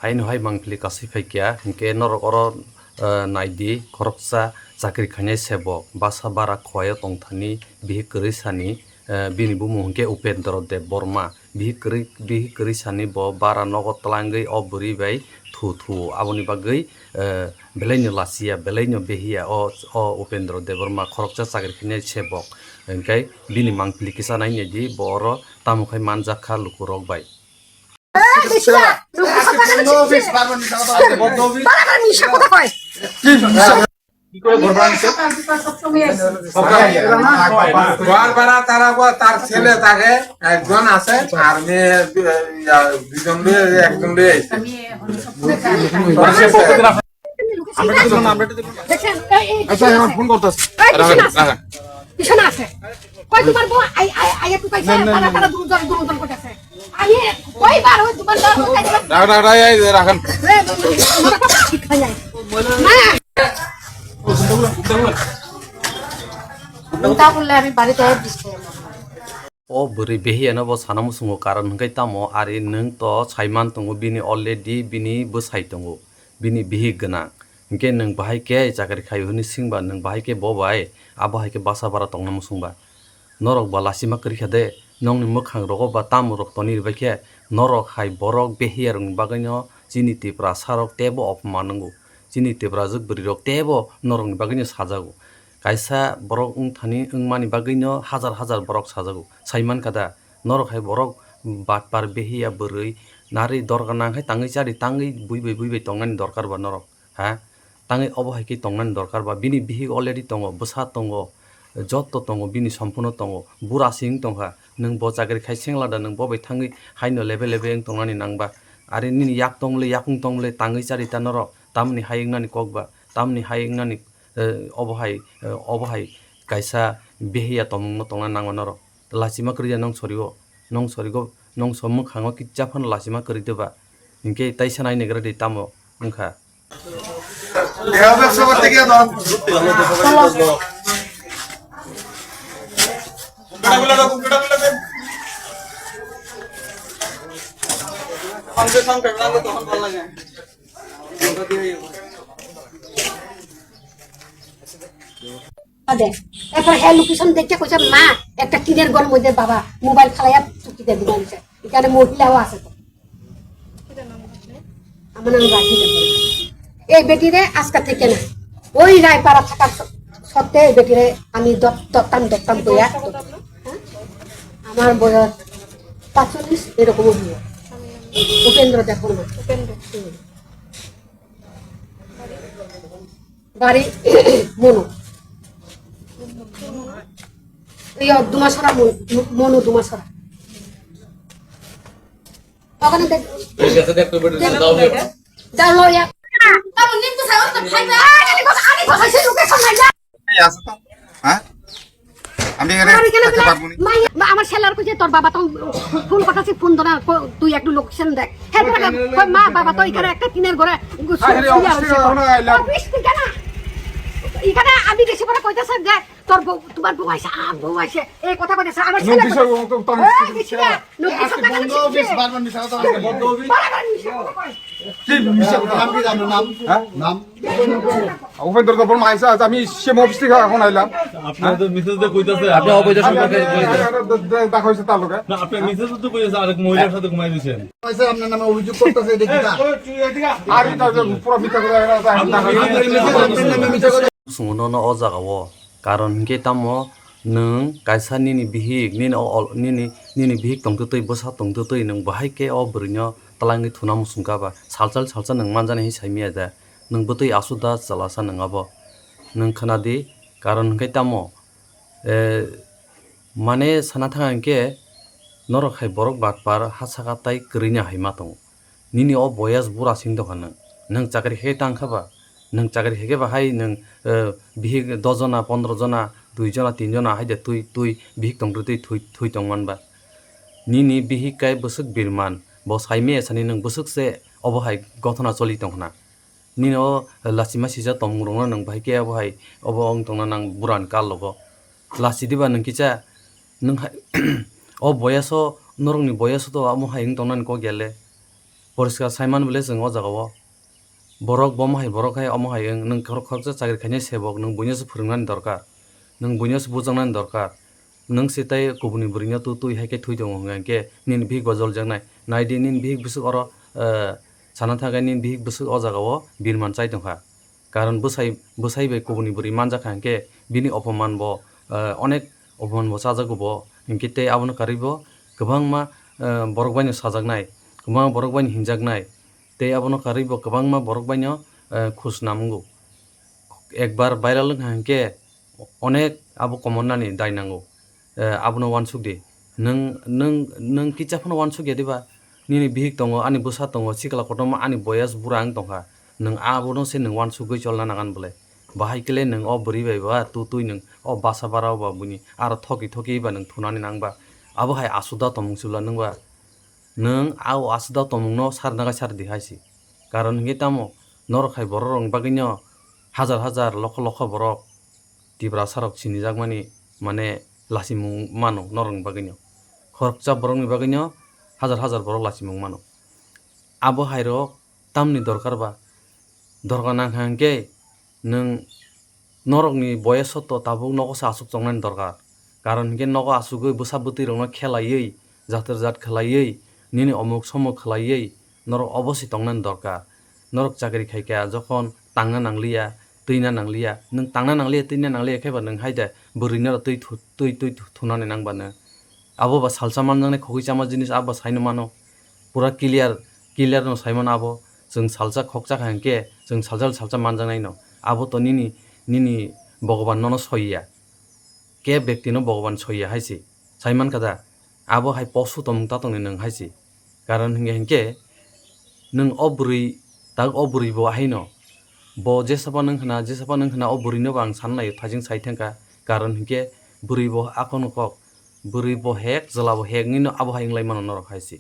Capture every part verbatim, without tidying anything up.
Aino hai mangpili kasui phaikya, hinkhe norok oro, eh, naidi, khoroksa chakri khainai sebok, basa bara khoyo tongthani, bihik kwrwi sani, eh, bini bumung hinkhe Upendra Debbarma. Bihik kwrwi, bihik kwrwi sani bo bara nogo twlangwi o bwrwi bai thu thu, aboni bagwi, eh, belaino lachiya, belaino behiya o, o Upendra Debbarma khoroksa chakri khainai sebok. Hinkhe bini mangpili kisa nainai di, bo oro tamo khai manjak kha lukurok bai. বারবার মিশা কথা কয়। কি করে ঘর ভাড়া নিছে? ঘর ভাড়া তারা গো, তার ছেলে থাকে, একজন আছে, আর মেয়ে দু-, ইয়া, দুজন লয়ে, একজন লয়ে আইছে। দেখেন, এই, এই, আচ্ছা, এখন ফোন করতেছে। এই, পিছনে আছে। পিছনে আছে। কই তোমার বউ? আই, আই, আই, একটু কইছে, না, না, তারা, না, তারা না। দুজন, দুজন করতেছে। আমি কয়বার ওই দোকানদার ওই কাছে রাখ, রাখ, রাখ, এই, এই, রাখেন। এ, ঠিক হয়ে যায়। না। উল্টা করলে আমি বাড়িতে আর দিচ্ছি না। O bwrwi behiya no bo sana muchungo karon hwnkhe tamo ari nwng to saiman tongo bini already bini bwsai tongo. Bini bihik gwnang. Hinkhe nwng bahai khe chakri khai hwnwi swngba, nwng bahai khe bo bai abo hai khe basa bara tongna muchungba. Norok ba lachima kwrwi kha de, nokni mwkhang rogo ba tamrok toni rwbai khe, norok hai borok behiya rokni bagwino chini Tiprasa rok teibo opman wngo. Chini Tiprajwk bwrwi rok teibo norokni bagwino sajago. Kaisa borok wngthani wngmani bagwino hajar hajar borok sajago. Saiman kha da, norok hai borok batpar behiya bwrwi narwi dorkar nang hai tangwi chari tangwi bui bai bui bai tongnani dorkar ba norok. Ha? Tangwi obo hai khe tongnani dorkar ba, bini bihik already tongo, bwsa tongo, joto tongo, bini sompuno tongo, bura se wng tongkha, nwng bo chakri khai sengla da, nwng bo bai thangwi haino lebe lebe wng tongnani nang ba, are nini yak tong bwle, yakung tong bwle, tangwi chari ta norok, tamoni hai wngnani kok ba, tamoni hai wngnani, eh, obo hai, eh, obo hai kaisa behiya tongmungno tongna nango norok. Lachima kwrwi ya nong sorigo, nong sorigo, nong so mwkhango kitsa phano lachima kwrwi de ba. Hinkhe taisa nai negra di tamo wngkha. দে। এরপর হ্যাঁ লোকেশন দেখে কইছে, "মা, একটা টিনের ঘর মধ্যে বাবা মোবাইল খেলাইয়া চুক্তিতে দিবা দিছে।" এখানে মহিলাও আছে তো। আমার নাম রাখি দেবো। এই বেটিরে আজকে থেকে না, ওই রায়পাড়া থাকার স-, সত্ত্বে এই বেটিরে আমি দপ-, দত্তাম দত্তাম কইয়া। হ্যাঁ? আমার বয়স পাঁচচল্লিশ এরকম হইল। উপেন্দ্র দেখো না। উপেন্দ্র। হুম। বাড়ি মনু। ইয়া, দুমাছড়া মন-, মনু দুমাছড়া। ওখানে দেখ। ঠিক আছে, দেখ, তুই বেটা, দেখ। যাও, যাও। যাও, লও, ইয়া। এই, আসো তো। হ্যাঁ? আমি এখানে আমার এখানে থাকতে বলে, পারবো নি। মাই-, মা, আমার ছেলের কইছে, "তোর বাবা তো ফোন করতেছে, ফোন ধরে না, কো-, তুই একটু লোকেশন দেখ।" হ্যাঁ, বলে, কই, "মা, বাবা তো এখানে একটা টিনের ঘরে ঘু-, আরে, শুয়ে অফিস আছে।" থেকে এখনো আইলাম। অফিস থেকে না। এখানে আমি গেছি পরে কইতেছে যে, "তোর বউ, তোমার বউ আইছে, আমার বউ আইছে।" এই কথা কইতেছে, আমার ছেলে বিষয় কইতেছে, ও তো তার এই, গেছি না। আজকে বন্ধ অফিস, বারবার মিছা কথা বলছে। বন্ধ অফিস। বারবার মিছা কথা কয়। কি মিছা কথা? নাম কি জানো? নাম? হ্যাঁ? নাম? উপেন্দ্র দেববর্মা আইসা, আজ আমি সিএম অফিস থেকে এখন আইলাম। আপনার তো মিসেস তো কইতাছে, আপনি অবৈধ আমি, সম্পর্কে আমি, কইতাছে। আমি, আমি, দে-, দে-, দেখা হয়েছে তার লগে। না, আপনার মিসেস তো কইতাছে, আরেক মহিলার সাথে ঘুমাই দিয়েছেন। আইসা, আপনার নামে অভিযোগ করতেছে, এটা কি তা? আর এটা যে পুরো মিথ্যা কথা, এটা, এটা, আপনার মিসেস তো কইতাছে। Chwng nono o jaga o karon hinkhe tamo nwng kaisa nini bihik, nini o-, ol-, nini, nini bihik tongtwtwi, bwsa tongtwtwi nwng bahai khe o bwrwino twlangwi thuna muchungkha ba, salsal salsa nwng manjani hinwi saimaya da, nwng bwtwi aswk da chalasa nwng abo. Nwng khwnadi, karon hinkhe tamo, eh, mane sana thang hinkhe norok hai borok batpar ha saka tai kwrwino hai ma tongo. Nini o boyas bura sing tongkha nwng. Nwng chakri khe tang kha ba? Nwng chakri khe khe ba hai nwng, eh, bihik dos jona, pondro jona, dui jona, tin jona hai de twi, twi bihik tong twi, twi, twi tong man ba. Nini bihik kai bwswk birman, bo sai maya sani nwng bwswk se obo hai gothona choli tong khna. Nini o lachima sijak tongmung rok no nwng bahai khe obo hai, obo wng tongna nang bura ni kal logo. Lachi diba nwng kisa, nwng hai, o boyas o, norok ni boyas o to amo hai wng tong nani kok ya le. Poriskar saiman bole chwng o jagao. Borok bomo hai, borok hai, omo hai wng, nwng khorok khoroksa chakri khainai sebok, nwng buino se phwrwngnani dorkar, nwng buino se bujaknani dorkar, nwng se tei kubuni bwrwino tu twi hai khe thwi tongo hwnkha hwnkhe nini bihik bo joljaknai. Naidi nini bihik bwswk oro, eh, sana thangkhe nini bihik bwswk o jagao birman chai tongkha. Karon bwsai, bwsai bai kubuni bwrwi manjakha hwnkhe bini opoman bo, eh, onek opoman bo chajago bo, hwnkhe tei abono karwi bo kwbangma, eh, borok baino sajaknai, kwbangma borok baino hinjaknai, tei abono karwi bo kwbangma borok baino, eh, khus namungo. Ekbar viral wngkha hwnkhe onek abo komornani dai nango. Eh, abono uansuk di. Nwng, nwng, nwng kisa phano uansuk ya diba? Nini bihik tongo, ani bwsa tongo, sikla kotorma ani boyas bura wng tongkha. Nwng abono se nwng uansugwi cholna nangan bwle? Bahai kele nwng o bwrwi bai ba tu twi nwng o basa barao ba buini aro thoki thoki ba nwng thunani nang ba? Abo hai asuda tongmung chwla nwng ba? Nwng a o asuda tongmungno sarna gai sar di hai se. Karon hwnkhe tamo norok hai borok rokni bagwino hajar hajar lokho lokho borok Tiprasa rok sinijakmani mane lachimung mano norokni bagwino. Khoroksa borokni bagwino hajar hajar borok lachimung mano. Abo hai rok tamni dorkar ba? Dorkar nang kha hwnkhe nwng norokni boyes o to tabuk nogo se aswk chongnani dorkar. Karon hwnkhe nogo aswgwi bwsa bwtwi rokno khelaiwi, jatar jat khlaiwi, nini omuk somuk khlaiwi, norok obo se tongnani dorkar. Norok chakri khai kha jokhon tangna nangliya, twina nangliya, nwng tangna nangliya, twina nangliya khe ba nwng hai de bwrwi norok twi thu-, twi, twi thu-, thunani nang ba nwng. Abo ba salsa manjaknai khogwi chama jinis abo ba saino mano. Pura clear, clear no sai mano abo. Chwng salsa khokcha kha hwnkhe, chwng salsa salsa manjaknai no. Abo to nini, nini Bhogoban nono soiya. Keb bektino Bhogoban soiya hai se. Sai man kha da? Abo hai posu tongmung ta tongni nwng hai se. Karon hwnkhe, hwnkhe nwng o bwrwi, tak o bwrwi bo haino. Bo jesapa nwng khna, jesapa nwng khna o bwrwino bo ang san naio, thajing sai thangkha. Karon hwnkhe bwrwi bo akhorno kok, bwrwi bo hek, jwla bo hek, nino abo hai wng lai mano norok hai se.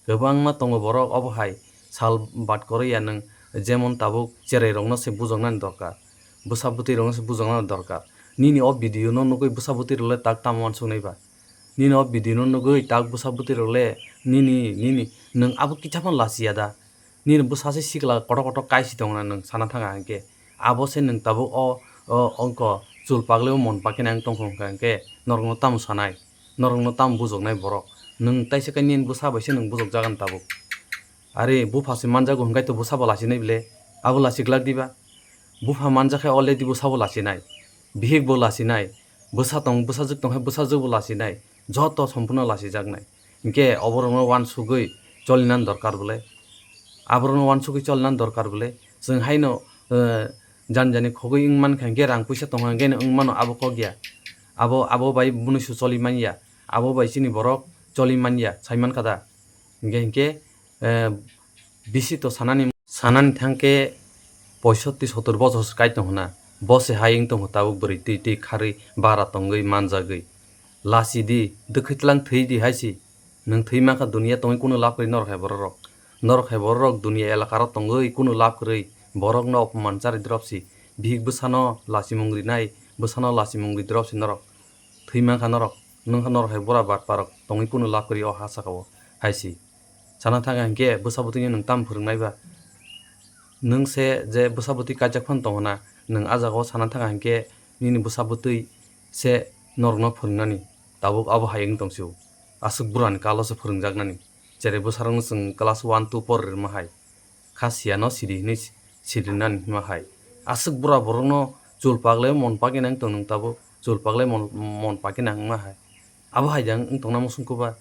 Kwbangma tongo borok obo hai sal bat kwrwi ya nwng, jemon tabuk cherai rokno se bujoknani dorkar, bwsa bwtwi rokno se bujoknani dorkar. Nini o video no nugwi bwsa bwtwi rok le tak tamo uansuknai ba? Nini o video no nugwi tak bwsa bwtwi rok le nini, nini, nwng abo kisa phano lachiya da? Nini bwsa se sikla kotor kotor kaisi tongna nwng sana thanga hwnkhe. Abo se nwng tabuk o, o ongko chul paglaibo mon pakhe nang tongkha hwnkha hwnkhe norokno tamo sanai? Norokno tamo bujoknai borok? Nwng taisa khe nini bwsa bai se nwng bujokjagan tabuk. Are bupha se manjago hwnkhe to bwsa bo lachinai bile? Abo lachi glak diba? Bupha manjakhe already bwsa bo lachinai, bihik bo lachinai, bwsa tong, bwsajwk tongkhe bwsajwk bo lachinai, joto sompurno lachijaknai. Hinkhe oborokno uansugwi cholinan dorkar bwle? Aborokno uansugwi cholinan dorkar bwle? Chwng haino, eh, jani jani khogwi wng mankha hinkhe rang puisa tongkha hinkhe wng mano abo kok ya. Abo, abo bai bunuisu choli manya, abo bai chini borok choli manya sai mankha da? Hinkhe, hinkhe, eh, bisi to sanani, sanani thangkhe poisotti sotor bochor se kai tongkha na. Bo se hai wng tongkha tabuk bwrwi twi twi kharwi bara tongwi manjagwi. Lachi di, dwkhwitlang thwi di hai se. Nwng thwi mankha duniya tongwi kunu lab kwrwi norok hai borok rok. Norok hai borok rok duniya elaka rok tongwi kunu lab kwrwi borokno opoman chari drop si. Bihik bwsano lachimung rinai, bwsano lachimung ri drop si norok. Thwi mankha norok, nwng kha norok hai bura batpa rok tongwi kunu lab kwrwi o ha saka o hai si. Sana thangkha hinkhe bwsa bwtwino nwng tamo phwrwngnai ba? Nwng se je bwsa bwtwi kaijak phano tongo na, nwng a jagao sana thangkha hinkhe nini bwsa bwtwi se norokno phwrwngnani, tabuk abo hai wng tong si o. Aswk burani kalo se phwrwngjaknani. Cherai bwsarokno chwng class one two por rwma hai. Kha siyano siri hinwi si-, sirinani hima hai. Aswk bura borokno chul paglai mon pagina wng tong nwng tabuk. Chul paglai mon, mon pagina wngma hai. Abo hai jang wng tongna muchung kuba.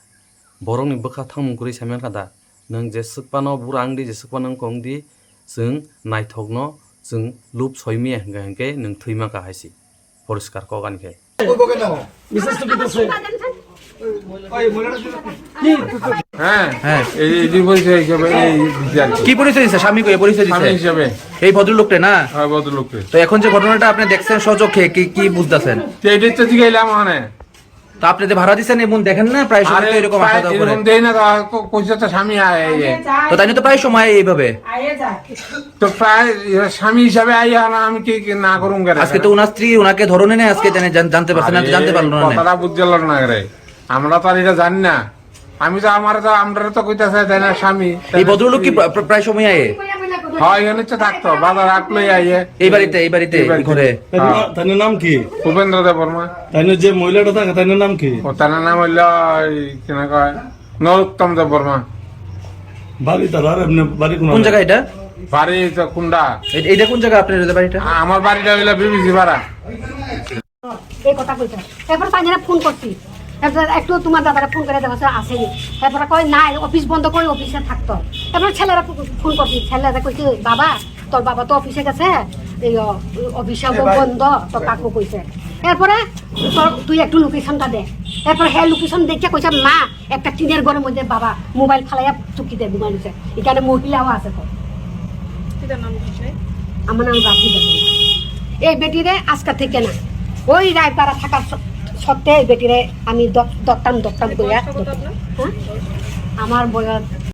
Borokni bwkha thangmung kwrwi sai mankha da. Nwng jeswk phano bura wng di, jeswk phano wngkha wng di, chwng naithokno chwng lub soi maya hwnkha hinkhe nwng thwi mankha hai se. Poriskar kok ani khe. Missus Tukito se. হ্যাঁ। হ্যাঁ। এই, এই দুই পরিচয় হিসাবে এই দিচ্ছি আর কি। কি পরিচয় দিছে? স্বামী কই পরিচয় দিছে? স্বামী হিসাবে। এই ভদ্রলোকটা না? হ্যাঁ, ভদ্রলোকটা। তো এখন যে ঘটনাটা আপনি দেখছেন স্বচক্ষে, কি, কি বুঝতেছেন? তো এটাই তো জিগাইলাম ওখানে। তো আপনি যে ভাড়া দিচ্ছেন, এমন দেখেন না, প্রায় সময় তো আরে, এরকম প্রায় আসা যাওয়া করে। এরকম দেই না, তো আর ক-, কইছে তো স্বামী আয়, এই, এই। তো তাই তো প্রায় সময় এইভাবে। তো প্রায়, এ, স্বামী হিসাবে আই, আর আমি কি, কি না করুম কেন? আজকে তো ওনার স্ত্রী ওনাকে ধরো নেই, আজকে জানে-, জান-, জানতে পারছে না, আরে, জানতে পারলো না। কথাটা বুঝতে পারলো না রে। আমরা তো আর এটা জানি না। আমি তো, আমার তো, আমরা তো কইতাছে তাই না স্বামী। এই ভদ্রলোক কি প্রা-, প্রা-, প্রায় সময় আয়? হয়, এখানে হচ্ছে থাকতো, বাজার আট লই আইয়ে। এই বাড়িতে, এই বাড়িতে, এই বাড়িতে। ঘরে? তাই না-, হ্যাঁ। তাই না নাম কি? উপেন্দ্র দেব বর্মা। তাই না যে মহিলাটা থাকে, তাই না নাম কি? ও, তার নাম হইলো, ওই, কি না কয়, নরোত্তম দেব বর্মা। বাড়ি তার আর এমনি বাড়ি কোন কোন জায়গায়? জায়গা এটা? বাড়ি তো কুন্ডা। এ-, এটা কোন জায়গা আপনার এটা বাড়িটা? আমার বাড়িটা হইলো বিবিসি পাড়া। এই কথা কইছে। এরপর তাই জন্য ফোন করছি। এরপর একটু তোমার দাদারা ফোন করে দেখা আসেনি। এরপরে কয়, "না, অফিস বন্ধ করে অফিসে থাকতো।" এরপর ছেলেরা ফো-, ফোন করছি। ছেলেরা কইছে, "বাবা, তোর বাবা তো অফিসে গেছে, এই, অ, অফিসে বন্ধ, তোর কাকু কইছে।" এরপরে তোর, তুই একটু লোকেশনটা দে। এরপর হ্যাঁ লোকেশন দেখে কইছে, "মা, একটা টিনের ঘরের মধ্যে বাবা মোবাইল ফালাইয়া চুকিতে ঘুমাইছে, এখানে মহিলাও আছে তো।" কিতা নাম দিছে? আমার নাম রাখি দেব। এই বেটিরে আজকে থেকে না, ওই রায়পাড়া থাকার স-, সত্ত্বে এই বেটিরে আমি দ-, দরতাম দরতাম কইয়া। বয়সটা কত আপনার? হ্যাঁ? আমার বয়স